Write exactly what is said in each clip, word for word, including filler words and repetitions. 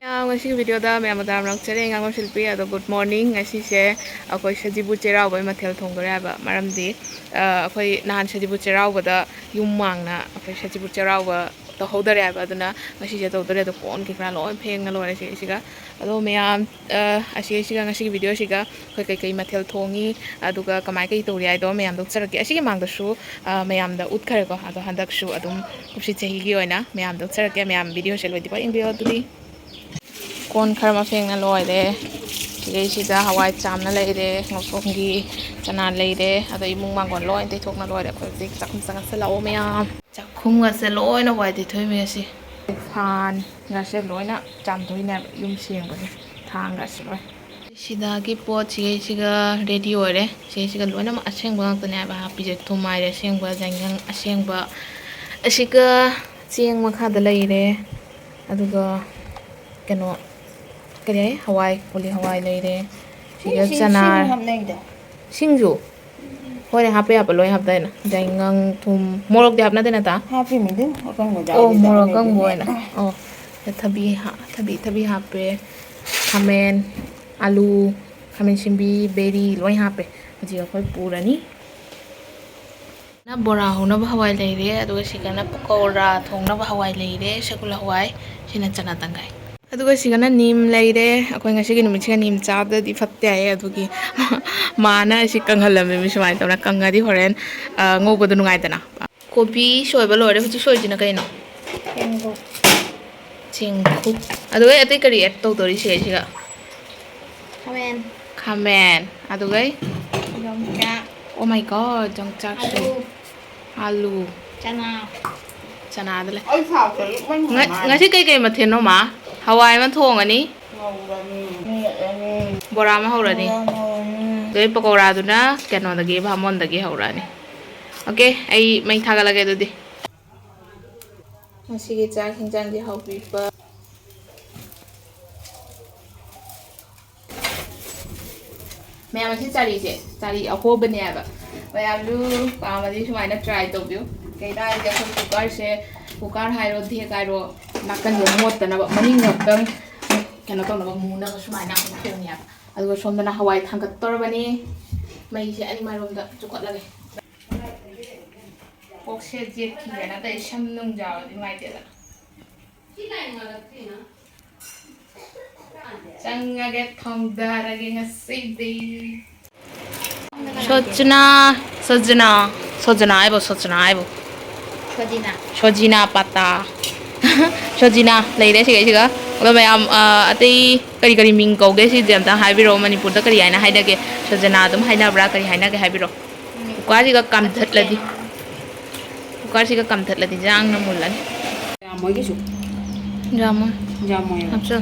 ꯃꯌꯥꯝ, ꯉꯁꯤꯒꯤ ꯚꯤꯗꯤꯑꯣꯗ ꯃꯌꯥꯝꯕꯨ ꯇꯔꯥꯝꯅ ꯑꯣꯛꯆꯔꯤ꯫ ꯉꯥꯉꯣꯝ ꯁꯤꯜꯄꯤ꯫ ꯑꯗꯣ good morning꯫ ꯉꯁꯤꯁꯦ ꯑꯩꯈꯣꯏ ꯁꯖꯤꯕꯨ ꯆꯩꯔꯥꯎꯕꯒꯤ ꯃꯊꯦꯜ ꯊꯣꯡꯗꯣꯔꯦ ꯍꯥꯏꯕ꯫ ꯃꯔꯝꯗꯤ, ꯑ, ꯑꯩꯈꯣꯏ ꯅꯍꯥꯟ ꯁꯖꯤꯕꯨ ꯆꯩꯔꯥꯎꯕꯗ ꯌꯨꯝ ꯃꯥꯡꯅ ꯑꯩꯈꯣꯏ ꯁꯖꯤꯕꯨ ꯆꯩꯔꯥꯎꯕ ꯇꯧꯍꯧꯗꯔꯦ ꯍꯥꯏꯕ꯫ ꯑꯗꯨꯅ ꯉꯁꯤꯁꯦ ꯇꯧꯗꯣꯔꯦ꯫ ꯑꯗꯣ ꯀꯣꯟ ꯀꯩꯀꯥ ꯂꯣꯏ ꯐꯦꯡꯉ ꯂꯣꯏꯔꯦ ꯁꯤꯁꯤꯒ꯫ ꯑꯗꯣ ꯃꯌꯥꯝ, ꯑ, ꯑꯁꯤꯁꯤꯒ ꯉꯁꯤꯒꯤ ꯚꯤꯗꯤꯑꯣꯁꯤꯒ ꯑꯩꯈꯣꯏ ꯀꯩꯀꯩ ꯃꯊꯦꯜ ꯊꯣꯡꯉꯤ, ꯑꯗꯨꯒ ꯀꯃꯥꯏ ꯀꯩ ꯇꯧꯔꯤ ꯍꯥꯏꯗꯣ ꯃꯌꯥꯝꯗ ꯎꯠꯆꯔꯛꯀꯦ꯫ ꯑꯁꯤꯒꯤ ꯃꯥꯡꯗꯁꯨ, ꯑ, ꯃꯌꯥꯝꯗ ꯎꯠꯈ꯭ꯔꯦꯀꯣ꯫ ꯑꯗꯣ ꯍꯟꯗꯛꯁꯨ ꯑꯗꯨꯝ ꯀꯨꯝꯁꯤ ꯆꯍꯤꯒꯤ ꯑꯣꯏꯅ ꯃꯌꯥꯝꯗ ꯎꯠꯆꯔꯛꯀꯦ꯫ ꯃꯌꯥꯝ ꯚꯤꯗꯤꯑꯣꯁꯦ ꯂꯣꯏꯗ꯭ꯔꯤꯐꯥꯎ ꯌꯦꯡꯕꯤꯌꯣ꯫ ꯑꯗꯨꯗꯤ ꯀꯣꯟ ꯈꯔ ꯑꯃ ꯐꯦꯡꯅ ꯂꯣꯏꯔꯦ꯫ ꯁꯤꯗꯩꯁꯤꯗ ꯍꯋꯥꯏ ꯆꯥꯝꯅ ꯂꯩꯔꯦ, ꯉꯧꯁꯣꯝꯒꯤ ꯆꯅꯥ ꯂꯩꯔꯦ, ꯑꯗꯣ ꯏꯃꯨꯡ ꯃꯥꯡꯒꯣꯜ ꯂꯣꯏ ꯇꯩꯊꯣꯛꯅ ꯂꯣꯏꯔꯦ꯫ ꯑꯩꯈꯣꯏ ꯍꯧꯖꯤꯛ ꯆꯥꯛꯈꯨꯝ ꯆꯪꯉꯁꯤ ꯂꯥꯛꯑꯣ ꯃꯌꯥꯝ꯫ ꯆꯥꯛꯈꯨꯝꯒꯁꯦ ꯂꯣꯏꯅ ꯋꯥꯏ ꯇꯩꯊꯣꯛꯏꯃꯤ ꯉꯁꯤ꯫ ꯐꯥꯟꯒꯁꯦ ꯂꯣꯏꯅ ꯆꯥꯝꯊꯣꯛꯏꯅꯦꯕ ꯌꯨꯝ ꯁꯦꯡꯕꯒꯤ꯫ ꯊꯥꯡꯒꯁꯦ ꯂꯣꯏ꯫ ꯁꯤꯗꯒꯤ ꯄꯣꯠ ꯁꯤꯒꯩꯁꯤꯒ ꯔꯦꯗꯤ ꯑꯣꯏꯔꯦ꯫ ꯁꯤꯒꯩꯁꯤꯒ ꯂꯣꯏꯅꯃꯛ ꯑꯁꯦꯡꯕ ꯉꯥꯛꯇꯅꯦ ꯍꯥꯏꯕ ꯍꯥꯞꯄꯤꯁꯦ꯫ ꯊꯨꯝ ꯍꯥꯏꯔꯦ ꯑꯁꯦꯡꯕ, ꯌꯥꯏꯉꯪ ꯑꯁꯦꯡꯕ꯫ ꯑꯁꯤꯒ ꯆꯦꯡ ꯃꯈꯥꯗ ꯂꯩꯔꯦ꯫ ꯑꯗꯨꯒ ꯀꯩꯅꯣ, ꯀꯔꯤ ꯍꯥꯏ? ꯍꯋꯥꯏ, ꯀꯣꯂꯤ ꯍꯋꯥꯏ ꯂꯩꯔꯦ꯫ ꯁꯤꯒ ꯁꯤ ꯆꯅꯥ꯫ ꯁꯤꯡ ꯍꯥꯞꯅꯩꯗꯣ꯫ ꯁꯤꯡꯁꯨ? ꯍꯣꯏꯅꯦ, ꯍꯥꯞꯄ ꯌꯥꯕ ꯂꯣꯏ ꯍꯥꯞꯇꯥꯏꯅꯦ꯫ ꯌꯥꯏꯉꯪ, ꯊꯨꯝ, ꯃꯣꯔꯣꯛꯇꯤ ꯍꯥꯞꯅꯗꯦ ꯅꯠꯇ꯭ꯔꯥ? ꯍꯥꯞꯄꯤꯃꯤꯗꯨ, ꯑꯀꯪꯕ ꯑꯣ, ꯌꯥꯎꯔꯤꯗꯣ ꯃꯣꯔꯣꯛ ꯑꯀꯪꯕ ꯑꯗꯨꯗꯤ꯫ ꯑꯣꯏꯅ꯫ ꯑꯣ, ꯊꯕꯤ ꯍꯥ-, ꯊꯕꯤ, ꯊꯕꯤ ꯍꯥꯞꯄꯦ꯫ ꯈꯥꯃꯦꯟ, ꯑꯂꯨ, ꯈꯥꯃꯦꯟ ꯁꯤꯟꯕꯤ, ꯕꯦꯔꯤ ꯂꯣꯏ ꯍꯥꯞꯄꯦ꯫ ꯍꯧꯖꯤꯛ ꯑꯩꯈꯣꯏ ꯄꯨꯔꯅꯤ꯫ ꯕꯣꯔꯥ ꯍꯧꯅꯕ ꯍꯋꯥꯏ ꯂꯩꯔꯦ, ꯑꯗꯨꯒ ꯁꯤꯒꯅ ꯄꯀꯧꯔꯥ ꯊꯣꯡꯅꯕ ꯍꯋꯥꯏ ꯂꯩꯔꯦ, ꯁꯒꯣꯜ ꯍꯋꯥꯏ, ꯁꯤꯅ ꯆꯅꯥ ꯇꯪꯈꯥꯏ꯫ ꯑꯗꯨꯒ ꯁꯤꯒꯅ ꯅꯤꯝ ꯂꯩꯔꯦ꯫ ꯑꯩꯈꯣꯏ ꯉꯁꯤꯒꯤ ꯅꯨꯃꯤꯠꯁꯤꯒ ꯅꯤꯝ ꯆꯥꯗ꯭ꯔꯗꯤ ꯐꯠꯇꯦ ꯍꯥꯏꯌꯦ, ꯑꯗꯨꯒꯤ ꯃꯥꯅ ꯑꯁꯤ ꯀꯪꯍꯜꯂꯝꯃꯦ꯫ ꯃꯤ ꯁꯨꯃꯥꯏꯅ ꯇꯧꯅ ꯀꯪꯉꯗꯤ ꯍꯣꯔꯦꯟ, ꯑ, ꯉꯧꯕꯗꯣ ꯅꯨꯡꯉꯥꯏꯗꯅ꯫ ꯀꯣꯕꯤ ꯁꯣꯏꯕ ꯂꯣꯏꯔꯦ꯫ ꯍꯧꯖꯤꯛ ꯁꯣꯏꯁꯤꯅ ꯀꯩꯅꯣ? ꯆꯦꯡꯀꯨꯞ꯫ ꯆꯦꯡꯀꯨꯞ꯫ ꯑꯗꯨꯒ ꯑꯇꯩ ꯀꯔꯤ add ꯇꯧꯗꯧꯔꯤ ꯁꯤꯒ? ꯈꯥꯃꯦꯟ꯫ ꯈꯥꯃꯦꯟ꯫ ꯑꯗꯨꯒꯩ? ꯌꯣꯡꯆꯥꯛ꯫ Oh my God, ꯌꯣꯡꯆꯥꯛꯁꯨ꯫ ꯑꯂꯨ꯫ ꯑꯂꯨ꯫ ꯆꯅꯥ꯫ ꯆꯅꯥꯗ ꯂꯩ꯫ ꯑꯩ ꯁꯥꯎꯠꯇ ꯂꯣꯏ ꯉ-, ꯉꯥꯏ꯫ ꯉꯁꯤ ꯀꯩꯀꯩ ꯃꯊꯦꯜꯅꯣ, ꯃꯥ? ꯍꯋꯥꯏ ꯑꯃ ꯊꯣꯡꯉꯅꯤ꯫ ꯉꯧꯔꯅꯤ, ꯃꯦꯠꯂꯅꯤ꯫ ꯕꯣꯔꯥ ꯑꯃ ꯍꯧꯔꯅꯤ꯫ ꯕꯣꯔꯥ ꯑꯃ ꯍꯧꯔꯅꯤ꯫ ꯑꯗꯩ ꯄꯀꯧꯔꯥꯗꯨꯅ ꯀꯩꯅꯣꯗꯒꯤ, ꯚꯥꯃꯣꯟꯗꯒꯤ ꯍꯧꯔꯛꯑꯅꯤ꯫ Okay, ꯑꯩ ꯃꯩ ꯊꯥꯒꯠꯂꯒꯦ ꯑꯗꯨꯗꯤ꯫ ꯉꯁꯤꯒꯤ ꯆꯥꯛ ꯍꯤꯟꯖꯥꯡꯗꯤ ꯍꯥꯎꯕꯤꯕ꯫ ꯃꯌꯥꯝ, ꯑꯁꯤ ꯆꯥꯔꯤꯁꯦ, ꯆꯥꯔꯤ ꯑꯍꯣꯕꯅꯦꯕ꯫ ꯃꯌꯥꯝꯁꯨ ꯄꯥꯝꯃꯗꯤ ꯁꯨꯃꯥꯏꯅ try ꯇꯧꯕꯤꯌꯨ꯫ ꯀꯩꯅꯣ ꯍꯥꯏꯔꯗꯤ ꯑꯩꯈꯣꯏ cooker ꯁꯦ, cooker ꯍꯥꯏꯔꯣ, ꯗꯦꯛ ꯍꯥꯏꯔꯣ, ꯅꯥꯀꯟꯗ ꯃꯣꯠꯇꯅꯕ ꯃꯅꯤꯡ ꯉꯥꯛꯇꯪ ꯀꯩꯅꯣ ꯇꯧꯅꯕ ꯃꯨꯅꯕ ꯁꯨꯃꯥꯏꯅ ꯑꯃꯨꯛ ꯊꯣꯡꯉꯦꯕ꯫ ꯑꯗꯨꯒ ꯁꯣꯝꯗꯅ ꯍꯋꯥꯏ ꯊꯥꯡꯒꯠꯇꯧꯔꯕꯅꯤ꯫ ꯃꯩꯁꯦ ꯑꯅꯤꯃꯥꯏꯔꯣꯝꯗ ꯆꯨꯈꯠꯂꯒꯦ꯫ ꯀꯣꯛꯁꯦ ꯖꯦꯠꯈꯤꯗꯅ ꯇꯧꯔꯤ, ꯁꯝ ꯅꯨꯡ ꯌꯥꯎꯔꯗꯤ ꯅꯨꯡꯉꯥꯏꯇꯦꯗꯅ꯫ ꯆꯪꯉꯒꯦ, ꯊꯣꯡꯗꯔꯒꯦ ꯉꯁꯤꯗꯤ꯫ ꯁꯣꯖꯅꯥ, ꯁꯣꯖꯅꯥ, ꯁꯣꯖꯅꯥ ꯍꯥꯏꯕꯣ, ꯁꯣꯖꯅꯥ ꯍꯥꯏꯕꯣ꯫ ꯁꯣꯖꯤꯅꯥ꯫ ꯁꯣꯖꯤꯅꯥ ꯄꯥꯇꯥ꯫ ꯁꯣꯖꯤꯅꯥ ꯂꯩꯔꯦ ꯁꯤꯒꯩꯁꯤꯒ꯫ ꯑꯗꯣ ꯃꯌꯥꯝ, ꯑ, ꯑꯇꯩ ꯀꯔꯤ ꯀꯔꯤ ꯃꯤꯡ ꯀꯧꯒꯦ ꯁꯤꯗꯤ ꯑꯝꯇ ꯍꯥꯏꯕꯤꯔꯛꯑꯣ꯫ ꯃꯅꯤꯄꯨꯔꯗ ꯀꯔꯤ ꯍꯥꯏꯅ ꯍꯥꯏꯅꯒꯦ? ꯁꯣꯖꯅꯥ ꯑꯗꯨꯝ ꯍꯥꯏꯅꯕ꯭ꯔꯥ? ꯀꯔꯤ ꯍꯥꯏꯅꯒꯦ ꯍꯥꯏꯕꯤꯔꯛꯑꯣ꯫ ꯀꯨꯀꯔꯁꯤꯒ ꯀꯥꯝꯊꯠꯂꯗꯤ, ꯀꯨꯀꯔꯁꯤꯒ ꯀꯥꯝꯊꯠꯂꯗꯤ ꯌꯥꯡꯅ ꯃꯨꯜꯂꯅꯤ꯫ ꯌꯥꯝꯃꯣꯏ ꯀꯩꯁꯨ꯫ ꯌꯥꯝꯃꯣꯏ꯫ ꯌꯥꯝꯃꯣꯏ꯫ ꯍꯥꯞꯆꯜ꯫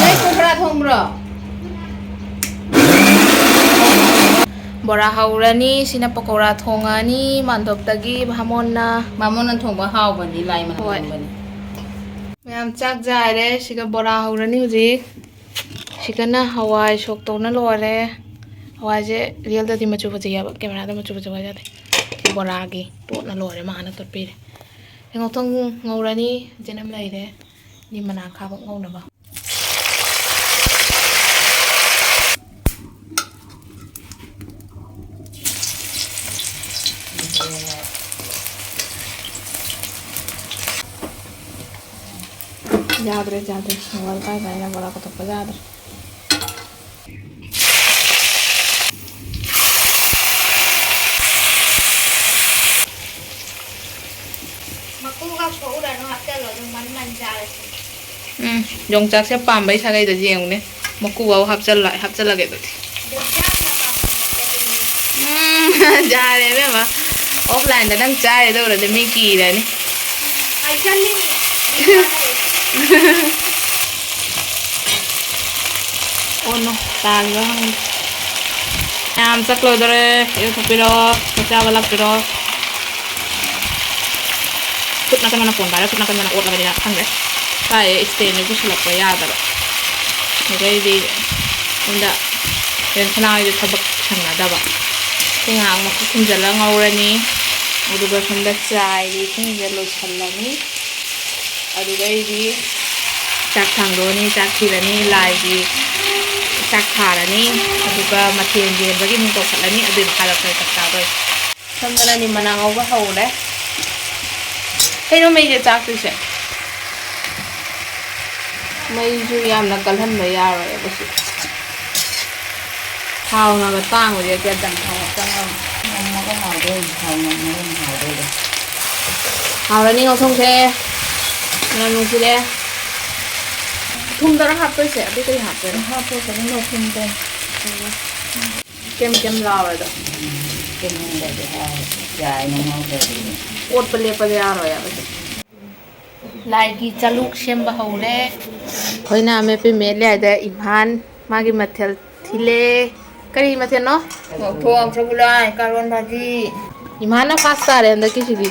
ꯅꯣꯏ ꯄꯀꯧꯔꯥ ꯊꯣꯡꯕ꯭ꯔꯣ? ꯕꯣꯔꯥ ꯍꯧꯔꯅꯤ꯫ ꯁꯤꯅ ꯄꯀꯧꯔꯥ ꯊꯣꯡꯉꯅꯤ꯫ ꯃꯥꯟꯗꯣꯞꯇꯒꯤ ꯚꯥꯃꯣꯟꯅ꯫ ꯚꯥꯃꯣꯟꯅ ꯊꯣꯡꯕ ꯍꯥꯎꯕꯅꯤ, ꯂꯥꯏ ꯃꯅꯝ ꯍꯣꯏ꯫ ꯅꯝꯕꯅꯤ꯫ ꯃꯌꯥꯝ ꯆꯥꯛ ꯆꯥꯔꯦ꯫ ꯁꯤꯒ ꯕꯣꯔꯥ ꯍꯧꯔꯅꯤ ꯍꯧꯖꯤꯛ꯫ ꯁꯤꯒꯅ ꯍꯋꯥꯏ ꯁꯣꯛ ꯇꯧꯅ ꯂꯣꯏꯔꯦ꯫ ꯍꯋꯥꯏꯁꯦ ꯔꯤꯌꯦꯜꯗꯗꯤ ꯃꯆꯨ ꯐꯖꯩ ꯍꯥꯏꯕ, ꯀꯦꯃꯦꯔꯥꯗ ꯃꯆꯨ ꯐꯖꯕ ꯌꯥꯗꯦ꯫ ꯕꯣꯔꯥꯒꯤ ꯇꯣꯠꯅ ꯂꯣꯏꯔꯦ, ꯃꯥꯅ ꯇꯣꯠꯄꯤꯔꯦ꯫ ꯉꯧꯊꯣꯡ ꯉꯧꯔꯅꯤ, ꯆꯦꯅꯝ ꯂꯩꯔꯦ꯫ ꯅꯤ ꯃꯅꯥ ꯈꯥꯕ ꯉꯧꯅꯕ꯫ ꯌꯥꯗ꯭ꯔꯦ, ꯌꯥꯗ꯭ꯔꯦ꯫ ꯁꯪꯒꯣꯜ ꯀꯥꯏ ꯀꯥꯏꯅ ꯕꯣꯔꯥ ꯀꯣꯠꯊꯣꯛꯄ ꯌꯥꯗ꯭ꯔꯦ꯫ ꯃꯀꯨꯒ ꯈꯣꯛꯎꯔꯅꯨ, ꯍꯥꯞꯆꯜꯂꯣ ꯑꯗꯨꯝ ꯃꯟ ꯃꯟ ꯆꯥꯔꯁꯤ꯫ ꯎꯝ, ꯌꯣꯡꯆꯥꯛꯁꯦ ꯄꯥꯝꯕꯩ ꯁꯥꯒꯩꯗꯗꯤ ꯌꯦꯡꯉꯨꯅꯦ, ꯃꯀꯨ ꯐꯥꯎ ꯍꯥꯞꯆꯜꯂ-, ꯍꯥꯞꯆꯜꯂꯒꯦ ꯑꯗꯨꯗꯤ꯫ ꯌꯣꯡꯆꯥꯛꯅ ꯄꯥꯝꯕ ꯅꯠꯇꯦ꯫ ꯎꯝ, ꯌꯥꯔꯦ ꯏꯕꯦꯝꯃ, offline ꯗ ꯅꯪ ꯆꯥꯔꯦ ꯇꯧꯔꯗꯤ ꯃꯤ ꯀꯤꯔꯅꯤ꯫ ꯍꯥꯏꯖꯜꯂꯤꯅꯦ꯫ ꯑꯣ ꯅꯣ, ꯇꯥꯈꯤꯕ ꯈꯪꯗꯦ꯫ ꯃꯌꯥꯝ ꯆꯥꯛ ꯂꯣꯏꯗꯣꯔꯦ꯫ ꯏꯔꯨ ꯊꯣꯛꯄꯤꯔꯣ, ꯆꯥꯛ ꯆꯥꯕ ꯂꯥꯛꯄꯤꯔꯣ꯫ ꯈꯨꯠ ꯅꯥꯀꯟ ꯃꯅꯥ ꯐꯣꯟ ꯄꯥꯏꯔ ꯈꯨꯠ ꯅꯥꯀꯟ ꯃꯅꯥ ꯑꯣꯠꯂꯕꯅꯤꯅ ꯈꯪꯗ꯭ꯔꯦ꯫ ꯀꯥꯏꯗꯩ stand ꯁꯦ ꯄꯨꯁꯤꯜꯂꯛꯄ ꯌꯥꯗꯕ꯫ ꯑꯗꯩꯗꯤ ꯁꯣꯝꯗ ꯔꯦꯟꯁꯅꯥ ꯍꯣꯏꯁꯨ ꯊꯕꯛ ꯁꯪꯅꯗꯕ꯫ ꯁꯤ ꯉꯥꯏꯍꯥꯛ ꯃꯈꯨꯝ ꯈꯨꯝꯖꯤꯜꯂ ꯉꯧꯔꯅꯤ꯫ ꯑꯗꯨꯒ ꯁꯣꯝꯗ ꯆꯥꯏꯔꯤ, ꯏꯁꯤꯡꯁꯦ ꯂꯣꯏꯁꯤꯜꯂꯅꯤ꯫ ꯑꯗꯨꯗꯩꯗꯤ ꯆꯥꯛ ꯊꯥꯡꯗꯣꯛꯑꯅꯤ, ꯆꯥꯛ ꯊꯤꯔꯅꯤ, ꯂꯥꯏꯒꯤ ꯆꯥꯛ ꯊꯥꯔꯅꯤ, ꯑꯗꯨꯒ ꯃꯊꯦꯜ ꯌꯦꯟꯕꯒꯤ ꯑꯃꯨꯛ ꯇꯧꯈꯠꯂꯅꯤ꯫ ꯑꯗꯨꯒꯤ ꯃꯈꯥꯗ ꯑꯩꯈꯣꯏ ꯆꯥꯛ ꯆꯥꯗꯣꯏꯅꯤ꯫ ꯁꯣꯝꯗꯅꯅꯦ ꯃꯅꯥ ꯉꯧꯕ ꯍꯧꯔꯦ꯫ ꯀꯩꯅꯣ ꯃꯩꯁꯦ ꯆꯥꯛꯇꯣꯏꯁꯦ? ꯃꯩꯁꯨ ꯌꯥꯝꯅ ꯀꯜꯍꯟꯕ ꯌꯥꯔꯣꯏꯕ ꯁꯤ꯫ ꯊꯥꯎꯅꯒ ꯇꯥꯡꯕꯁꯦ ꯀꯌꯥ ꯆꯪ-, ꯊꯥꯎ ꯆꯪꯉꯕ? ꯅꯝꯃꯒ ꯍꯥꯎꯗꯣꯏꯅꯤ, ꯊꯥꯎ ꯅꯝꯃꯒ ꯍꯥꯎꯗꯣꯏꯅꯤ꯫ ꯍꯥꯎꯔꯅꯤ ꯉꯧꯊꯣꯛꯁꯦ꯫ ꯃꯅꯝ ꯅꯨꯡꯁꯤꯔꯦ꯫ ꯊꯨꯝꯗꯔ ꯍꯥꯞꯇꯣꯏꯁꯦ? ꯑꯇꯩ ꯀꯔꯤ ꯍꯥꯞꯇꯣꯏꯅꯣ? ꯍꯥꯞꯄꯣꯏ, ꯀꯔꯤꯝ ꯂꯧꯁꯤꯟꯗꯦ꯫ ꯀꯦꯝ ꯀꯦꯝ ꯂꯥꯎꯔꯦꯗꯣ꯫ ꯀꯦꯝ ꯀꯦꯝ ꯂꯥꯎꯔꯦ꯫ ꯌꯥꯏꯅ ꯉꯧꯗ꯭ꯔꯗꯤ꯫ ꯑꯣꯠꯄ ꯂꯦꯞꯄꯗ ꯌꯥꯔꯣꯏ ꯍꯥꯏꯕ꯫ ꯂꯥꯏꯒꯤ ꯆꯥꯂꯨꯛ ꯁꯦꯝꯕ ꯍꯧꯔꯦ꯫ ꯑꯩꯈꯣꯏꯅ ꯑꯃꯦꯠꯄꯤ ꯃꯦꯠꯂꯤ ꯍꯥꯏꯗ ꯏꯝꯐꯥꯟ ꯃꯥꯒꯤ ꯃꯊꯦꯜ ꯊꯤꯜꯂꯦ꯫ ꯀꯔꯤ ꯃꯊꯦꯜꯅꯣ? ꯉꯧꯊꯣꯛ, ꯉꯧꯊꯣꯛ ꯂꯥꯏ, ꯀꯥꯔꯣꯟ ꯚꯥꯖꯤ꯫ ꯏꯝꯐꯥꯟꯅ ꯐꯥꯔꯁ ꯇꯥꯔꯦ ꯍꯟꯗꯛꯀꯤꯁꯤꯗꯤ꯫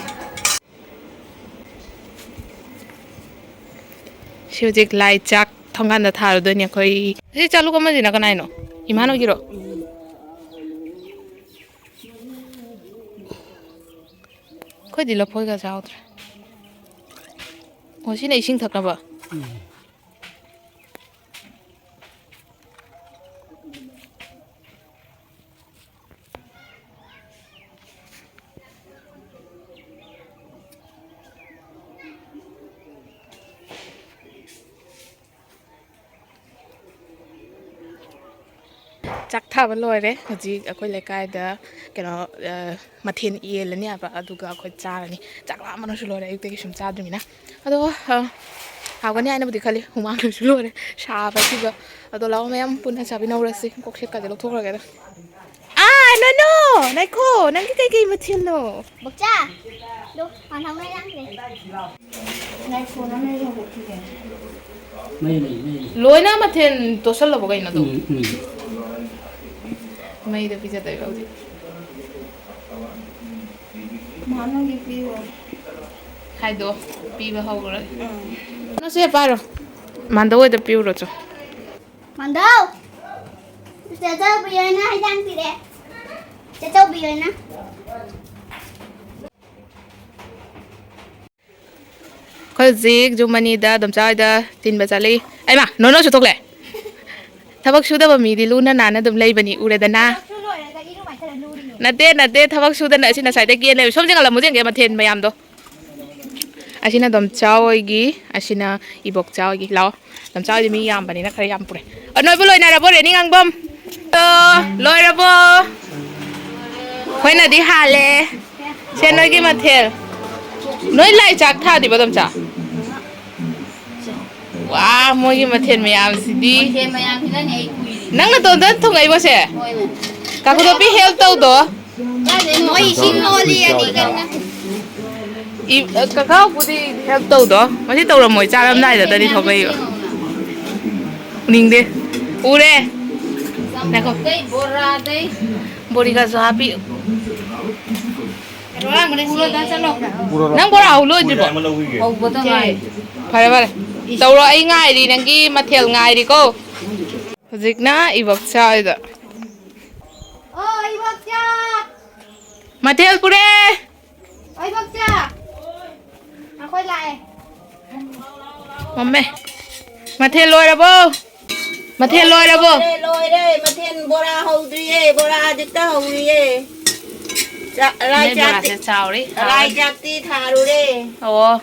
ꯁꯤ ꯍꯧꯖꯤꯛ ꯂꯥꯏ ꯆꯥꯛ ꯊꯣꯡꯒꯥꯟꯗ ꯊꯥꯔꯨꯗꯣꯏꯅꯦ ꯑꯩꯈꯣꯏ꯫ ꯁꯤ ꯆꯥꯂꯨꯛ ꯑꯃꯁꯤꯅ ꯀꯅꯥꯏꯅꯣ? ꯏꯃꯥꯟ ꯍꯣꯏꯒꯤꯔꯣ? ꯑꯩꯈꯣꯏꯗꯤ ꯂꯐꯣꯏꯒ ꯆꯥꯎꯗ꯭ꯔꯦ꯫ ꯑꯣ, ꯁꯤꯅ ꯏꯁꯤꯡ ꯊꯛꯅꯕ? ꯆꯥꯛ ꯊꯥꯕ ꯂꯣꯏꯔꯦ꯫ ꯍꯧꯖꯤꯛ ꯑꯩꯈꯣꯏ ꯂꯩꯀꯥꯏꯗ ꯀꯩꯅꯣ, ꯑ, ꯃꯊꯦꯜ ꯌꯦꯜꯂꯅꯤ ꯍꯥꯏꯕ, ꯑꯗꯨꯒ ꯑꯩꯈꯣꯏ ꯆꯥꯔꯅꯤ꯫ ꯆꯥꯛ ꯂꯥꯝꯕꯅꯁꯨ ꯂꯣꯏꯔꯦ, ꯑꯌꯨꯛꯇꯒꯤ ꯁꯨꯝ ꯆꯥꯗ꯭ꯔꯤꯃꯤꯅ꯫ ꯑꯗꯣ, ꯑ, ꯍꯥꯎꯒꯅꯤ ꯍꯥꯏꯅꯕꯨꯗꯤ ꯈꯜꯂꯤ, ꯍꯨꯃꯥꯡꯅꯁꯨ ꯂꯣꯏꯔꯦ, ꯁꯥꯕꯁꯤꯒ꯫ ꯑꯗꯣ ꯂꯥꯛꯑꯣ, ꯃꯌꯥꯝ ꯄꯨꯟꯅ ꯆꯥꯃꯤꯟꯅꯧꯔꯁꯤ꯫ ꯀꯣꯛꯁꯦꯠꯀꯁꯦ ꯂꯧꯊꯣꯛꯈ꯭ꯔꯒꯦꯗ꯫ ꯑꯥ, ꯅꯣꯅꯣ! ꯉꯥꯏꯈꯣ, ꯅꯪꯒꯤ ꯀꯩꯀꯩ ꯃꯊꯦꯜꯅꯣ? ꯕꯣꯛꯆꯥ! ꯗꯣ, ꯃꯥ ꯊꯝꯃ ꯂꯥꯡꯈ꯭ꯔꯦ꯫ ꯉꯥꯏꯈꯣ, ꯅꯪ ꯑꯩ ꯍꯧꯗꯣꯛꯈꯤꯒꯦ꯫ ꯃꯩ ꯂꯩ, ꯃꯩ ꯂꯩ꯫ ꯂꯣꯏꯅ ꯃꯊꯦꯜ ꯇꯣꯠꯁꯜꯂꯕꯣ ꯀꯩꯅꯣ ꯑꯗꯨꯝ? ꯎꯝ, ꯎꯝ꯫ ꯃꯩꯗ ꯄꯤꯖꯗꯣꯏꯕ ꯍꯧꯖꯤꯛ꯫ ꯃꯥ, ꯅꯪꯒꯤ ꯄꯤꯔꯣ꯫ ꯍꯥꯏꯗꯣ, ꯄꯤꯕ ꯍꯧꯈ꯭ꯔꯦ꯫ ꯎꯝ꯫ ꯅꯪꯁꯦ ꯄꯥꯏꯔꯣ꯫ ꯃꯥꯟꯗꯧ ꯑꯣꯏꯗ ꯄꯤꯔꯨꯔꯣ ꯆꯣ꯫ ꯃꯥꯟꯗꯧ! ꯆꯦ ꯆꯧꯕꯤ ꯍꯣꯏꯅ ꯍꯩꯖꯥꯡ ꯄꯤꯔꯛꯑꯦ꯫ ꯆꯦ ꯆꯧꯕꯤ ꯍꯣꯏꯅ꯫ ꯍꯧꯖꯤꯛ ꯖꯨꯝ ꯑꯅꯤꯗ ꯑꯗꯨꯝ ꯆꯥꯎꯏꯗ ꯊꯤꯟꯕ ꯆꯠꯂꯤ꯫ ꯑꯩꯃ ꯅꯣꯅꯣꯁꯨ ꯊꯣꯛꯂꯦ꯫ ꯊꯕꯛ ꯁꯨꯗꯕ ꯃꯤꯗꯤ ꯂꯨꯅ ꯅꯥꯟꯅ ꯑꯗꯨꯝ ꯂꯩꯕꯅꯤ, ꯎꯔꯦꯗꯅ? ꯅꯠꯇꯦ, ꯅꯠꯇꯦ, ꯊꯕꯛ ꯁꯨꯗꯅ ꯑꯁꯤ ꯉꯁꯥꯏꯗꯒꯤ ꯀꯦꯟ ꯂꯩꯕ꯫ ꯁꯣꯝꯁꯦ ꯉꯜꯂꯝꯃꯨ ꯌꯦꯡꯒꯦ ꯃꯊꯦꯜ ꯃꯌꯥꯝꯗꯣ꯫ ꯑꯁꯤꯅ ꯑꯗꯨꯝ ꯆꯥꯎꯏꯒꯤ, ꯑꯁꯤꯅ ꯏꯕꯣꯛ ꯆꯥꯎꯏꯒꯤ꯫ ꯂꯥꯛꯑꯣ, ꯑꯗꯨꯝ ꯆꯥꯎꯏꯗꯤ ꯃꯤ ꯌꯥꯝꯕꯅꯤꯅ ꯈꯔ ꯌꯥꯝ ꯄꯨꯔꯦ꯫ ꯑ, ꯅꯣꯏꯕꯨ ꯂꯣꯏꯅꯔꯕꯣ ꯔꯦꯅꯤꯡ ꯉꯥꯡꯕꯝ? ꯑ, ꯂꯣꯏꯔꯕꯣ? ꯑꯩꯈꯣꯏꯅꯗꯤ ꯍꯥꯜꯂꯦ꯫ ꯁꯦ ꯅꯣꯏꯒꯤ ꯃꯊꯦꯜ꯫ ꯅꯣꯏ ꯂꯥꯏ ꯆꯥꯛ ꯊꯥꯗ꯭ꯔꯤꯕꯣ, ꯑꯗꯨꯝ ꯆꯥ? ꯋꯥ, ꯃꯣꯏꯒꯤ ꯃꯊꯦꯜ ꯃꯌꯥꯝꯁꯤꯗꯤ꯫ ꯃꯊꯦꯜ ꯃꯌꯥꯝꯁꯤꯅꯅꯦ ꯑꯩ ꯀꯨꯏꯔꯤꯁꯦ꯫ ꯅꯪ ꯅꯇꯣꯝꯇ ꯊꯣꯡꯉꯛꯏꯕꯣ ꯁꯦ? ꯍꯣꯏꯅꯦ꯫ ꯀꯥꯀꯨꯗꯣꯞꯄꯤ help ꯇꯧꯗꯣ꯫ ꯀꯥꯏꯗꯩꯅꯣ? ꯃꯣꯏ ꯏꯁꯤꯡ ꯍꯣꯜꯂꯤ ꯑꯅꯤ ꯀꯟꯅ꯫ ꯏ-, ꯀꯀꯥꯕꯨꯗꯤ help ꯇꯧꯗꯣ꯫ ꯃꯁꯤ ꯇꯧꯔꯝꯃꯣꯏ, ꯆꯥꯔꯝꯗꯥꯏꯗꯇꯅꯤ ꯊꯣꯛꯂꯛꯏꯕ꯫ ꯎꯅꯤꯡꯗꯦ꯫ ꯎꯔꯦ꯫ ꯉꯥꯏꯈꯣ꯫ ꯆꯥꯃꯨꯛꯇꯩ ꯕꯣꯔꯥꯗꯩ꯫ ꯕꯣꯔꯤꯒꯁꯨ ꯍꯥꯞꯄꯤ꯫ ꯅꯪ ꯕꯣꯔꯥ ꯍꯧ ꯂꯣꯏꯗ꯭ꯔꯤꯕꯣ? ꯍꯧꯕꯗ ꯉꯥꯏꯔꯤ꯫ ꯐꯔꯦ, ꯐꯔꯦ꯫ ꯇꯧꯔꯣ, ꯑꯩ ꯉꯥꯏꯔꯤ, ꯅꯪꯒꯤ ꯃꯊꯦꯜ ꯉꯥꯏꯔꯤꯀꯣ꯫ ꯍꯧꯖꯤꯛꯅ ꯏꯕꯣꯛ ꯆꯥꯛ ꯍꯣꯏꯗ꯫ ꯑꯣ, ꯏꯕꯣꯛ ꯆꯥꯛ! ꯃꯊꯦꯜ ꯄꯨꯔꯦ! ꯑꯣ, ꯏꯕꯣꯛ ꯆꯥꯛ! ꯑꯩꯈꯣꯏ ꯂꯥꯛꯑꯦ꯫ ꯃꯝꯃꯦ꯫ ꯃꯊꯦꯜ ꯂꯣꯏꯔꯕꯣ? ꯃꯊꯦꯜ ꯂꯣꯏꯔꯕꯣ? ꯂꯣꯏꯔꯦ, ꯂꯣꯏꯔꯦ꯫ ꯃꯊꯦꯜ ꯕꯣꯔꯥ ꯍꯧꯗ꯭ꯔꯤꯌꯦ, ꯕꯣꯔꯥ ꯍꯧꯖꯤꯛꯇ ꯍꯧꯔꯤꯌꯦ꯫ ꯆꯥ-, ꯍꯋꯥꯏ ꯅꯣꯏ ꯆꯥꯛꯇꯤ, ꯕꯣꯔꯥꯁꯦ ꯆꯥꯎꯔꯤ, ꯍꯋꯥꯏ ꯍꯥꯎꯔꯅꯤ꯫ ꯆꯥꯛꯇꯤ ꯊꯥꯔꯨꯔꯦ꯫ ꯑꯣ꯫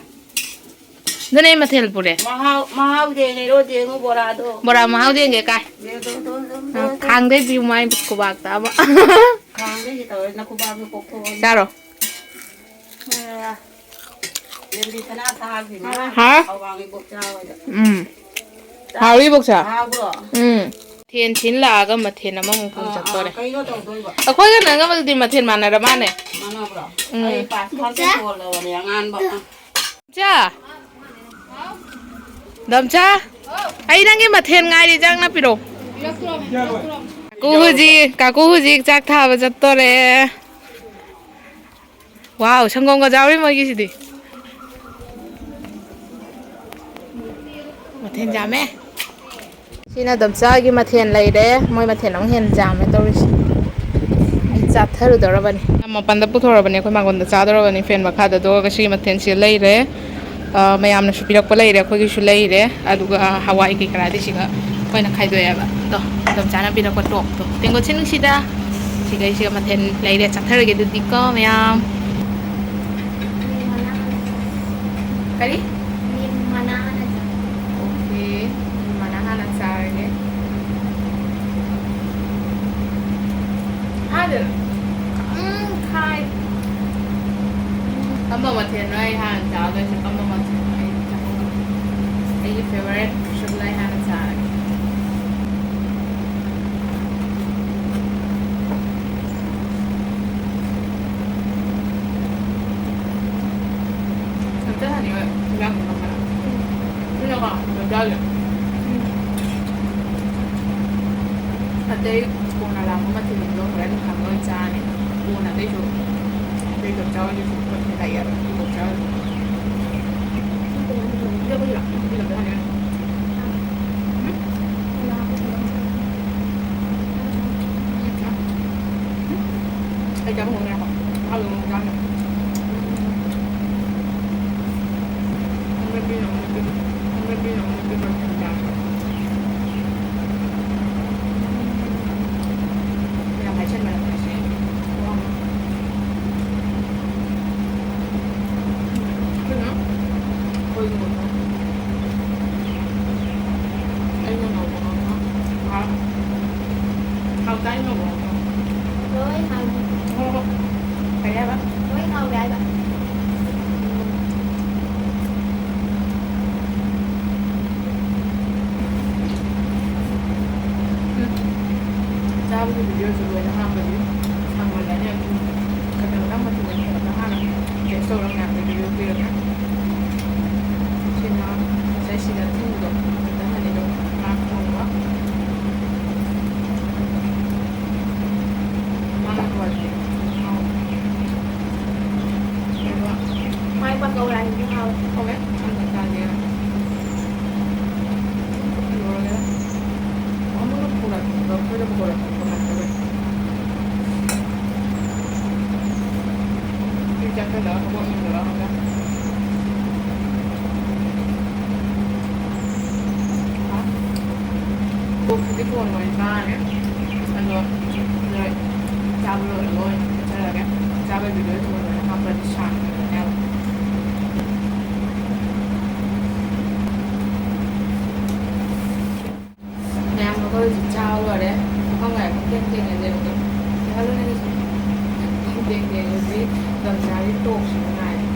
ꯑꯗꯨꯅꯦ ꯑꯩ ꯃꯊꯦꯜ ꯄꯨꯔꯦ꯫ ꯃꯍꯥꯎ, ꯃꯍꯥꯎ ꯌꯦꯡꯉꯤꯔꯣ, ꯌꯦꯡꯉꯨ ꯕꯣꯔꯥꯗꯣ꯫ ꯕꯣꯔꯥ ꯃꯍꯥꯎ ꯌꯦꯡꯒꯦ ꯀꯥꯏ꯫ ꯌꯦꯡꯉꯣ, ꯌꯦꯡꯉꯣ, ꯌꯦꯡꯉꯣ, ꯑ, ꯌꯦꯡꯉꯣ꯫ ꯈꯥꯡꯗꯩ ꯄꯤꯌꯨ ꯃꯥꯏ ꯈꯨꯕꯥꯛꯇ ꯑꯃ꯫ ꯈꯥꯡꯗꯩꯁꯦ ꯇꯧꯔꯦ, ꯅꯈꯨꯕꯥꯛꯇꯣ ꯄꯣꯛꯊꯣꯛꯑꯅꯤ꯫ ꯆꯥꯔꯣ꯫ ꯑ, ꯌꯦꯟꯕꯤ ꯁꯅꯥ ꯊꯥꯈꯤꯅ ꯍꯥ? ꯑꯋꯥꯡ ꯏꯕꯣꯛ ꯆꯥꯕꯗ꯫ ꯎꯝ꯫ ꯆꯥ-, ꯍꯥꯎꯏ, ꯏꯕꯣꯛꯁꯥ꯫ ꯍꯥꯎꯕ꯭ꯔꯣ? ꯎꯝ꯫ ꯃꯊꯦꯜ ꯊꯤꯟ ꯂꯥꯛꯑꯒ ꯃꯊꯦꯜ ꯑꯃꯃꯨꯛ ꯑꯥ, ꯑꯥ, ꯄꯨꯡ ꯆꯠꯇꯣꯔꯦ꯫ ꯀꯩꯅꯣ ꯇꯧꯗꯣꯏꯕ? ꯑꯩꯈꯣꯏꯒ ꯅꯪꯒꯕꯨꯗꯤ ꯃꯊꯦꯜ ꯃꯥꯟꯅꯔ ꯃꯥꯅꯦ꯫ ꯃꯥꯟꯅꯕ꯭ꯔꯣ? ꯎꯝ꯫ ꯑꯩ ꯄꯥꯁ ꯈꯔ ꯇꯧꯊꯣꯛꯍꯜꯂꯕꯅꯦ ꯑꯉꯥꯟꯕ꯫ ꯏꯆꯥ! ꯗꯝꯆꯥ! ꯑꯩ ꯅꯪꯒꯤ ꯃꯊꯦꯜ ꯉꯥꯏꯔꯤ, ꯆꯥꯛ ꯅꯞꯄꯤꯔꯣ꯫ ꯀꯥꯀꯨ ꯍꯧꯖꯤꯛ, ꯀꯥꯀꯨ ꯍꯧꯖꯤꯛ ꯆꯥꯛ ꯊꯥꯕ ꯆꯠꯇꯣꯔꯦ꯫ ꯋꯥꯎ, ꯁꯪꯒꯣꯝꯒ ꯌꯥꯎꯔꯤ ꯃꯣꯏꯒꯤꯁꯤꯗꯤ꯫ ꯃꯊꯦꯜ ꯌꯥꯝꯃꯦ꯫ ꯁꯤꯅ ꯗꯝꯆꯥꯒꯤ ꯃꯊꯦꯜ ꯂꯩꯔꯦ꯫ ꯃꯣꯏ ꯃꯊꯦꯜ ꯑꯃꯨꯛ ꯍꯦꯟꯅ ꯌꯥꯝꯃꯦ ꯇꯧꯔꯤꯁꯦ꯫ ꯑꯩ ꯆꯥꯊꯔꯨꯗꯧꯔꯕꯅꯤ꯫ ꯃꯄꯥꯟꯗ ꯄꯨꯊꯣꯔꯕꯅꯤ, ꯑꯩꯈꯣꯏ ꯃꯥꯡꯒꯣꯟꯗ ꯆꯥꯗꯧꯔꯕꯅꯤ꯫ ꯐꯦꯟ ꯃꯈꯥꯗ ꯑꯗꯨꯒ ꯉꯁꯤꯒꯤ ꯃꯊꯦꯜꯁꯤ ꯂꯩꯔꯦ꯫ ꯑ, ꯃꯌꯥꯝꯅꯁꯨ ꯄꯤꯔꯛꯄ ꯂꯩꯔꯦ, ꯑꯩꯈꯣꯏꯒꯤꯁꯨ ꯂꯩꯔꯦ꯫ ꯑꯗꯨꯒ ꯍꯋꯥꯏ ꯀꯩꯀꯔꯥꯗꯤ ꯁꯤꯒ ꯑꯩꯈꯣꯏꯅ ꯈꯥꯏꯗꯣꯛꯑꯦꯕ꯫ ꯑꯗꯣ ꯏꯟꯗꯣꯝꯆꯥꯅ ꯄꯤꯔꯛꯄ ꯇꯣꯞꯇꯣ꯫ ꯇꯦꯡꯀꯣꯠꯁꯦ ꯅꯨꯡꯁꯤꯗ꯫ ꯁꯤꯒꯩꯁꯤꯒ ꯃꯊꯦꯜ ꯂꯩꯔꯦ꯫ ꯆꯥꯊꯔꯒꯦ ꯑꯗꯨꯗꯤꯀꯣ, ꯃꯌꯥꯝ꯫ ꯀꯔꯤ? ꯑꯣꯀꯦ꯫ ꯃꯅꯥ ꯍꯥꯟꯅ ꯆꯥꯔꯒꯦ꯫ ꯍꯥꯟꯅ꯫ ꯎꯝ, ꯈꯥꯏ꯫ ꯀꯝꯕ ꯃꯊꯦꯜꯅꯣ ꯑꯩ ꯍꯥꯟꯅ ꯆꯥꯗꯣꯏꯁꯦ? ꯀꯝꯕ ꯃꯊꯦꯜꯅꯣ ꯑꯩ ꯆꯥꯍꯧꯗꯣꯏꯁꯦ? ꯑꯩꯒꯤ favorite ꯁꯨꯛꯂꯥꯏ ꯍꯥꯟꯅ ꯆꯥꯔꯒꯦ꯫ ꯑꯝꯇ ꯍꯥꯟꯅ ꯌꯥꯝ ꯉꯝꯕ꯫ ꯁꯤꯅꯀꯣ, ꯆꯥꯔꯦ꯫ ꯑꯇꯩ ꯀꯣꯟꯅ ꯂꯥꯛꯄ ꯃꯊꯦꯜꯁꯤꯡꯗꯣ ꯍꯣꯔꯦꯟ ꯅꯨꯡꯗꯥꯡꯗ ꯑꯣꯏꯅ ꯆꯥꯔꯅꯤ꯫ ꯀꯣꯟꯅ ꯑꯇꯩꯁꯨ, ꯑꯇꯩ ꯆꯞ ꯆꯥꯕꯗꯨꯁꯨ ꯄꯣꯠ ꯂꯩꯌꯦꯕ꯫ ꯆꯞ ꯆꯥꯕꯗꯨꯁꯨ꯫ ꯑꯩ ꯆꯥꯕ ꯍꯧꯔꯦ꯫ ꯃꯍꯥꯎ ꯌꯦꯡꯉꯣ ꯃꯆꯥ ꯑꯃ꯫ ꯌꯥꯝ ꯍꯥꯏꯖꯟꯕ ꯅꯠꯇꯦ꯫ ꯑꯗꯨꯅ ꯑꯩꯈꯣꯏꯒꯤ ꯑꯣꯏꯅ ꯑꯩꯅ ꯉꯧꯕ ꯉꯧꯕ ꯍꯥꯎ-, ꯍꯥꯎꯇꯥꯏ ꯉꯧꯕ ꯉꯧꯕ꯫ ꯂꯣꯏ ꯍꯥꯎꯏ꯫ ꯍꯣ, ꯍꯣ꯫ ꯀꯔꯤ ꯍꯥꯏꯕ? ꯂꯣꯏ ꯍꯥꯎꯏ ꯍꯥꯏꯕ꯫ ꯎꯝ꯫ ꯆꯥꯕꯒꯤ videoꯁꯨ ꯂꯣꯏꯅ ꯍꯥꯞꯄꯗꯤ ꯁꯥꯡꯃꯜꯂꯅꯤ꯫ ꯑꯗꯨꯝ ꯀꯩꯅꯣꯗ ꯃꯆꯨ ꯑꯣꯏꯅ ꯐꯖꯅ ꯍꯥꯟꯅ taste ꯇꯧꯔꯒ ꯃꯌꯥꯝꯗ video ꯄꯤꯔꯒꯦ꯫ ꯁꯤꯅ ꯉꯁꯥꯏ ꯁꯤꯗ ꯑꯊꯨꯝꯕꯗꯣ ꯈꯤꯇꯪ ꯍꯥꯏꯗꯤ ꯑꯗꯨꯝ ꯉꯥ ꯊꯣꯡꯕ꯫ ꯃꯥꯅ ꯍꯋꯥꯏꯁꯦ ꯍꯥꯎꯋꯦ꯫ ꯑꯗꯨꯒ ꯃꯥꯏ ꯄꯥꯛꯀꯧꯔꯦ ꯍꯥꯏꯕꯗꯤ ꯍꯥꯎꯋꯦ꯫ ꯍꯥꯎꯋꯦ꯫ ꯑꯗꯨ ꯆꯥꯒꯦ꯫ ꯂꯣꯏꯔꯦ꯫ ꯑꯃꯅ ꯄꯨꯔꯛꯄ, ꯑꯩꯈꯣꯏꯅ ꯄꯨꯔꯛꯄ ꯉꯥꯛꯇꯅꯦ꯫ ꯁꯤ ꯆꯥꯁꯤꯜꯂꯒ ꯊꯕꯛ ꯌꯦꯡꯗꯣꯏꯔꯥ ꯈꯪꯗꯦ꯫ ꯃꯣꯏ ꯆꯥꯔꯅꯤ꯫ ꯑꯗꯣ ꯂꯣꯏ-, ꯆꯥꯕ ꯂꯣꯏꯔꯒ ꯑꯣꯏꯅ ꯆꯠꯆꯔꯒꯦ꯫ ꯆꯥꯕꯩ ꯚꯤꯗꯤꯑꯣ ꯊꯨꯅ ꯂꯣꯏꯅ ꯍꯥꯞꯄꯗꯤ ꯁꯥꯡꯕꯅꯦꯕ꯫ ꯃꯌꯥꯝ ꯑꯩꯈꯣꯏ ꯍꯧꯖꯤꯛ ꯆꯥꯕ ꯂꯣꯏꯔꯦ꯫ ꯃꯐꯝ ꯉꯥꯏ ꯄꯨꯡꯊꯦꯡ ꯊꯦꯡꯉꯦ ꯑꯗꯨ ꯂꯩꯍꯜꯂꯨꯅꯦ ꯑꯗꯨꯁꯨ꯫ ꯄꯨꯡꯊꯦꯡ ꯊꯦꯡꯉꯦ ꯍꯧꯖꯤꯛ ꯂꯝꯖꯥꯒꯤ ꯇꯣꯛꯁꯤꯕꯨ ꯉꯥꯏꯔꯦ꯫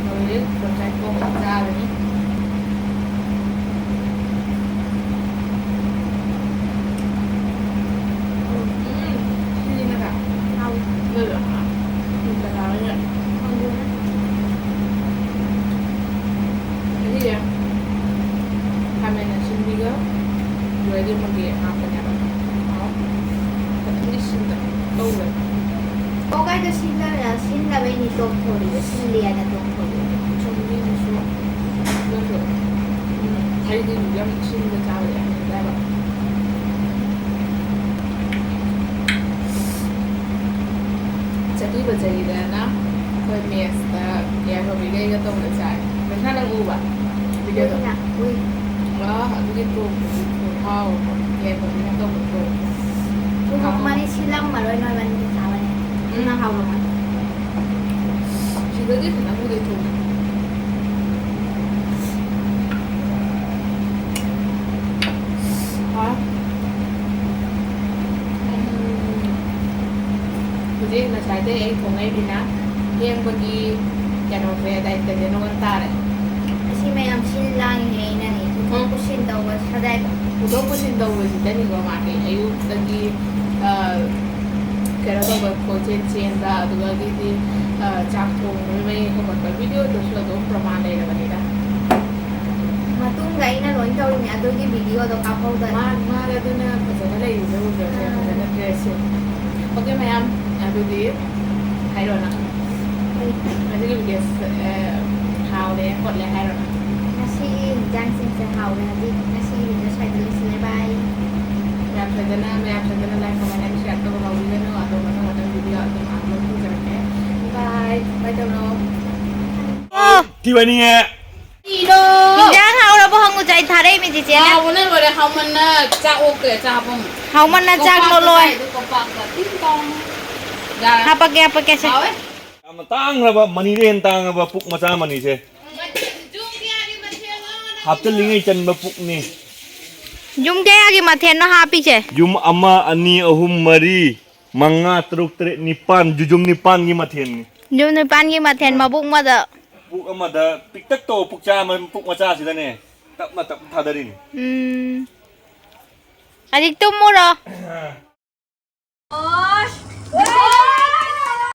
ꯍꯧꯖꯤꯛ ꯂꯝꯖꯥꯒꯤ ꯇꯣꯛꯁꯤ ꯆꯥꯔꯅꯤ꯫ ꯎꯝ, ꯁꯤꯗꯤ ꯅꯠꯇ꯭ꯔꯥ? ꯍꯥꯎ꯫ ꯑꯗꯨꯗꯣ, ꯎꯝ, ꯕꯖꯥꯔ ꯑꯣꯏꯅ ꯐꯪꯗꯦꯅꯦ꯫ ꯑꯁꯤꯁꯦ ꯈꯥꯃꯦꯟ ꯑꯁꯤꯟꯕꯤꯒ ꯂꯣꯏꯗꯤ ꯃꯪꯒꯦ ꯍꯥꯞꯄꯅꯦꯕ꯫ ꯍꯥꯎ꯫ ꯐꯖꯅꯗꯤ ꯁꯤꯟꯕ ꯇꯧꯋꯦ꯫ ꯀꯧꯀꯥꯏꯗꯣ ꯁꯤꯟꯗꯕꯅ, ꯁꯤꯟꯗꯕꯩꯅꯤ ꯇꯣꯛꯊꯣꯔꯤꯗꯣ, ꯁꯤꯜꯂꯦꯅ ꯇꯣꯛꯊꯣꯔꯤꯗꯣ꯫ ꯆꯨꯝꯃꯤ ꯑꯗꯨꯁꯨ꯫ ꯑꯗꯨꯁꯨ, ꯎꯝ, ꯑꯩꯗꯤ ꯌꯥꯝ ꯁꯤꯟꯕ ꯆꯥꯕꯗꯤ ꯌꯥꯝ ꯍꯩꯅꯗꯦꯕ꯫ ꯆꯠꯈꯤꯕ ꯆꯍꯤꯗꯅ ꯑꯩꯈꯣꯏ ꯃꯦꯁꯇ ꯌꯥꯏꯐꯕꯤꯒ ꯑꯩꯒ ꯇꯧꯕꯗ ꯆꯥꯏ꯫ ꯃꯦꯁꯅ ꯅꯪ ꯎꯕ? ꯚꯤꯗꯤꯑꯣꯗꯣ? ꯎꯏꯅ, ꯎꯏ꯫ ꯋꯥ, ꯑꯗꯨꯒꯤ ꯇꯣꯛꯇꯨꯗꯤ ꯈꯨꯍꯥꯎ ꯑꯃ꯫ ꯌꯥꯏꯐꯕꯤꯅ ꯇꯧꯕ ꯇꯣꯛꯇꯣ꯫ ꯊꯨꯝꯃꯛꯄꯅꯤ, ꯁꯤꯜꯂꯝꯃꯔꯣꯏ ꯅꯣꯏꯕꯥꯅꯤꯅ ꯆꯥꯕꯅꯦ꯫ ꯎꯝ꯫ ꯅꯪ ꯍꯥꯎꯔꯝꯃꯅꯤ꯫ ꯁꯤꯗꯒꯤ ꯈꯤꯇꯪꯕꯨꯗꯤ ꯊꯨꯝꯃꯦ꯫ ꯍꯥꯎ꯫ ꯎꯝ꯫ ꯍꯧꯖꯤꯛ ꯉꯁꯥꯏꯗꯩ ꯑꯩ ꯊꯣꯡꯉꯛꯏꯁꯤꯅ ꯐꯦꯡꯕꯒꯤ ꯀꯩꯅꯣꯁꯦ, ꯗꯥꯏꯇꯁꯦ ꯅꯉꯣꯟꯗ ꯇꯥꯔꯦ꯫ ꯑꯁꯤ ꯃꯌꯥꯝ ꯁꯤꯜ ꯂꯥꯡꯉꯤꯅꯦ ꯑꯩꯅꯅꯦ꯫ ꯄꯨꯊꯣꯛ ꯄꯨꯁꯤꯟ ꯇꯧꯕ ꯁꯥꯗꯥꯏꯕ꯫ ꯄꯨꯊꯣꯛ ꯄꯨꯁꯤꯟ ꯇꯧꯕꯁꯤꯗꯅꯤꯀꯣ ꯃꯥꯗꯤ ꯑꯌꯨꯛꯇꯒꯤ, ꯑ, ꯀꯩꯅꯣ ꯇꯧꯕ, ꯀꯣꯏꯆꯦꯟ ꯆꯦꯟꯕ, ꯑꯗꯨꯗꯒꯤꯗꯤ, ꯑ, ꯆꯥꯛ ꯊꯣꯡꯕ, ꯃꯩ ꯍꯧꯒꯠꯄ, ꯚꯤꯗꯤꯑꯣꯗꯁꯨ ꯑꯗꯨꯝ ꯄ꯭ꯔꯃꯥꯟ ꯂꯩꯔꯕꯅꯤꯗ꯫ ꯃꯇꯨꯡꯗ ꯑꯩꯅ ꯂꯣꯏ ꯇꯧꯔꯤꯅꯦ, ꯑꯗꯨꯒꯤ ꯚꯤꯗꯤꯑꯣꯗꯣ ꯀꯥꯞꯍꯧꯗꯅ꯫ ꯃꯥ-, ꯃꯥꯗꯤ ꯑꯗꯨꯅ ꯐꯖꯅ ꯂꯩꯔꯤꯁꯦ ꯎꯗ꯭ꯔꯁꯦ, ꯑꯥ꯫ ꯐꯖꯅ ꯗ꯭ꯔꯦꯁꯁꯦ꯫ ꯑꯣꯀꯦ ꯃꯌꯥꯝ, ꯑꯗꯨꯗꯤ ꯍꯥꯏꯔꯣ ꯅꯪ꯫ ꯍꯣꯏ꯫ ꯉꯁꯤꯒꯤ ꯚꯤꯗꯤꯑꯣꯁꯦ, ꯑ, ꯍꯥꯎꯔꯦ ꯈꯣꯠꯂꯦ ꯍꯥꯏꯔꯣ ꯅꯪ꯫ ꯉꯁꯤꯒꯤ ꯏꯟꯖꯥꯡꯁꯤꯡꯁꯦ ꯍꯥꯎꯔꯦ꯫ ꯍꯧꯖꯤꯛ ꯉꯁꯤꯒꯤ ꯚꯤꯗꯤꯑꯣ ꯁ꯭ꯋꯥꯏꯗ ꯂꯣꯏꯁꯤꯜꯂꯦ꯫ ꯕꯥꯏ꯫ ꯃꯌꯥꯝ ꯁꯣꯏꯗꯅ, ꯃꯌꯥꯝ ꯁꯣꯏꯗꯅ like, comment and share ꯇꯧꯕ ꯀꯥꯎꯕꯤꯒꯅꯨ꯫ ꯑꯗꯣ ꯃꯊꯪ ꯃꯊꯪ ꯚꯤꯗꯤꯑꯣ ꯑꯗꯨꯝ upload ꯇꯧꯖꯔꯛꯀꯦ꯫ ꯕꯥꯏ꯫ ꯕꯥꯏ ꯇꯧꯔꯣ꯫ ꯊꯤ ꯐꯥꯏꯅꯤꯡꯉꯦ꯫ ꯀꯩꯅꯣ? ꯏꯟꯖꯥꯡ ꯍꯥꯎꯔꯕꯣ ꯍꯪꯉꯨ, ꯆꯥꯏ ꯊꯥꯔꯛꯏꯃꯤ ꯆꯤꯆꯦꯅ꯫ ꯍꯥꯎꯕꯅ ꯂꯣꯏꯔꯦ, ꯍꯥꯎꯃꯟꯅ ꯆꯥꯛ ꯑꯣꯛꯇ꯭ꯔꯦ, ꯆꯥꯐꯝ꯫ ꯍꯥꯎꯃꯟꯅ ꯆꯥꯛ ꯀꯣꯝꯄꯥꯛꯇ ꯂꯣꯂꯣꯏ꯫ ꯆꯥꯏꯗꯣ, ꯀꯣꯝꯄꯥꯛꯇ꯫ ꯇꯤꯡ ꯇꯣꯡ꯫ ꯌꯥꯔꯦ꯫ ꯍꯥꯄꯛꯀꯦ, ꯍꯥꯄꯛꯀꯦ ꯁꯦ꯫ ꯍꯥꯎꯋꯦ꯫ ꯌꯥꯝꯅ ꯇꯥꯡꯈ꯭ꯔꯕ, ꯃꯅꯤꯗꯩ ꯍꯦꯟꯅ ꯇꯥꯡꯉꯕ ꯄꯨꯛ ꯃꯆꯥ ꯃꯅꯤꯁꯦ꯫ ꯃꯊꯦꯜ, ꯌꯨꯝ ꯀꯌꯥꯒꯤ ꯃꯊꯦꯜꯅꯣ ꯅꯪ? ꯍꯥꯞꯆꯤꯜꯂꯤꯉꯩ ꯆꯟꯕ ꯄꯨꯛꯅꯤ꯫ ꯌꯨꯝ ꯀꯌꯥꯒꯤ ꯃꯊꯦꯜꯅꯣ ꯍꯥꯞꯄꯤꯁꯦ? ꯌꯨꯝ ꯑꯃ, ꯑꯅꯤ, ꯑꯍꯨꯝ, ꯃꯔꯤ, ꯃꯉꯥ, ꯇꯔꯨꯛ, ꯇꯔꯦꯠ, ꯅꯤꯄꯥꯟ, ꯌꯨꯖꯨꯝ ꯅꯤꯄꯥꯟꯒꯤ ꯃꯊꯦꯜꯅꯤ꯫ ꯌꯨꯝ ꯅꯤꯄꯥꯟꯒꯤ ꯃꯊꯦꯜ ꯃꯕꯨꯛ ꯑꯃꯗ꯫ ꯄꯨꯛ ꯑꯃꯗ ꯄꯤꯛꯇꯛ ꯇꯧꯕ ꯄꯨꯛ ꯆꯥ-, ꯄꯨꯛ ꯃꯆꯥꯁꯤꯗꯅꯦ ꯇꯞꯅ ꯇꯞꯅ ꯊꯥꯗꯔꯤꯅꯤ꯫ ꯎꯝ꯫ ꯍꯧꯖꯤꯛ ꯇꯨꯝꯃꯨꯔꯣ꯫ ꯑꯁ,